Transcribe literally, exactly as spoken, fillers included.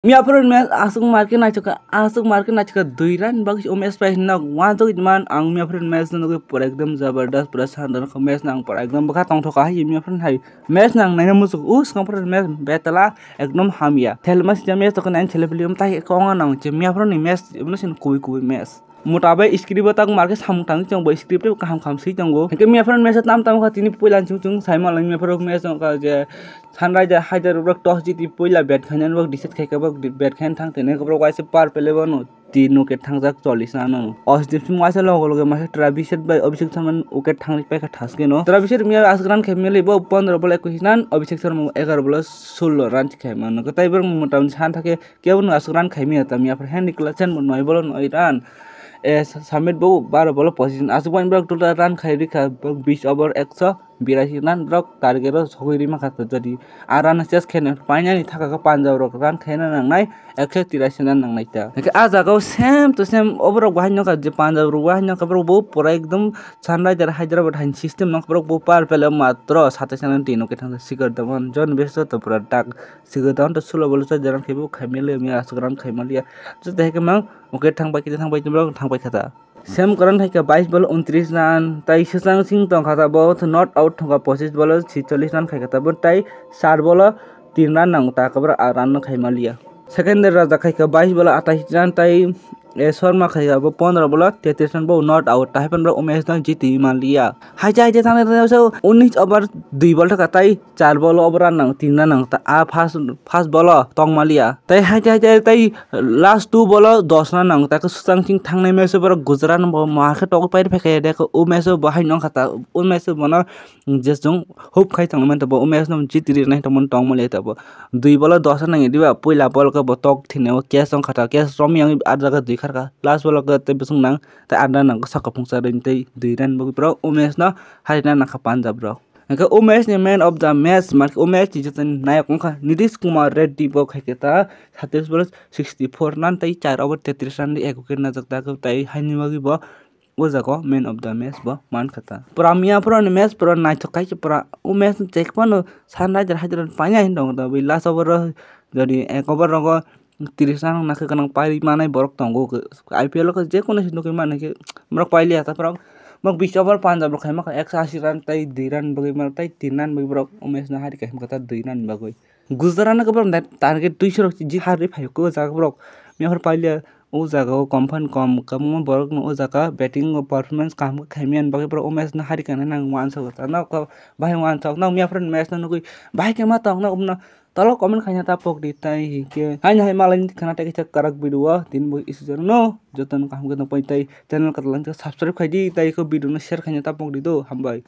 Miyaphuru match aswk market naithokha, aswk market naithokha, dui run bagwi o match pai hinwi nok wansugwi man. Ang Miyaphuru match no nugwi pura ekdom jabardast, pura sandana kha match no, ang pura ekdom bwkha tongthokha hai Miyaphuru hai match no ang naina muchuk. O swkang phuru match betala ekdom hamya. Thelma sija match tokha nai thelpili um tai kok nang che Miyaphuru ni match, emo sin kubui kubui match. Mota bai script bo tak market samung tangwi chwng bo script tei kaham kaham swi tongo. Hwnkhe Miyaphuru match tam tam kha tini puila chwng chwng saimano Miyaphuru match wngkha je Sunrise Hyderabad toss jiti puila bat khainani bo decide khaikha bo bat khaina thang tene borok waisa power play bono tin wicket thangjak chollish run o. O sdip simo waisa logo logo masa Travis Head bai Abhishek Sharma wicket thangwi paikha thaskeno. Travis Head miya aswk run khaimani bo pondro ball ekush run, Abhishek Sharma egaroh ball sullo run khaimano. Tei borok mota mota san thakhe kebo no aswk run khaimaya ta Miyaphuru Henry Klassen bo noi ball noi run. E Samit bo baro ball position aswk bai borok total run khai rikha borok bis over ekso birashi run borok target o sogwi rima kha jodi. A run chase khaina painani thaka khe Punjab rok run khaina nangnai ekso tirashi run nangnai ta. Hwnkhe ah jaga o same to same oborok bo hai nokha je Punjab rok bo hai nokha borok bo pura ekdom Sunrise Hyderabad hai system nokha borok bo power play o matro satais run tin wicket thangsa Shikhar Dhawan John Best to pura dak Shikhar Dhawan to sulo ball o chajar run khaibo khaimaliya miya aswk run khaimaliya. Jotto hai khe mang wicket thangbai khe thangbai borok thangbai kha ta. Sam Karan hai kha bais ball o untris run, tai Sushant Singh tong kha ta bo not out thong kha pochis ball o chicholish run khai kha ta bo tai char ball o tin run nango ta khe borok a run no khai maliya. Second Raja khai kha bais ball o atais run tai, eh, Sharma khai kha bo pondro ball o tetris run bo not out ta hai phano borok o match no jiti maliya. Hai cha hai cha thang thang thang unis over dui ball thang kha tai char ball o over run nang tin run nang ta a first first ball o tong maliya. Tai hai tai tai tai last two ball o dos run nang ta khe Sushant Singh thangnai match o borok Gujarat no bo ma khe togwi pai rw phaikha de khe o match o bo hai nong kha ta o match o bono je chwng hope khai tongmani ta bo o match no jiti rinai tongmani tong maliya ta bo dui ball o dos run nang diba puila ball o khe bo tok thini o catch wng kha ta catch romwi ang a jaga dui kharkha last ball o khe tei bwswk nang tai adda nang saka phungsa ring tei dui run bo borok o match no harina nang kha Punjab rok. Hwnkhe o match ni man of the match, mankhe o match ni jotoni nayok wngkha Nitish Kumar Reddy, bo khaikhe ta satais ball sixty four run tei char over tetris run di ek wicket najak ta khe tai haini bagwi bo o jaga o man of the match bo mankha ta. Pura miya pura ni match pura naithok khai se pura o match ni chek phano Sunrise Hyderabad paina hin tongo ta bui last over o jodi ek over rogo tris run nakhe gwnang pai manai borok tongo. I P L o khe je kono se nugui mano khe borok pailiya ta borok, borok bis over Punjab rok khai maka ekso ashi run tei dui run bagwi mano tei tin run bagwi borok o match no hari khai maka ta dui run bagwi. Gujarat no khe borok target duiso rok ji hari phaio khe o jaga borok miya phar pailiya o jaga o kom phan kom kwbangma borok no o jaga batting o performance kaham khe khaimani bagwi borok o match no hari kana nang wansok ta nok bahai wansok nok miya phar match no nugui bahai khe ma tong nok. Tolo comment khaina ta pok di tai hinkhe haino hai malai khana tei kaisa kwrak video o tini bo isijak no jotono kaham khe tongpai tei channel kwtal subscribe khai di tei khe video no share khaina ta pok di do hambai.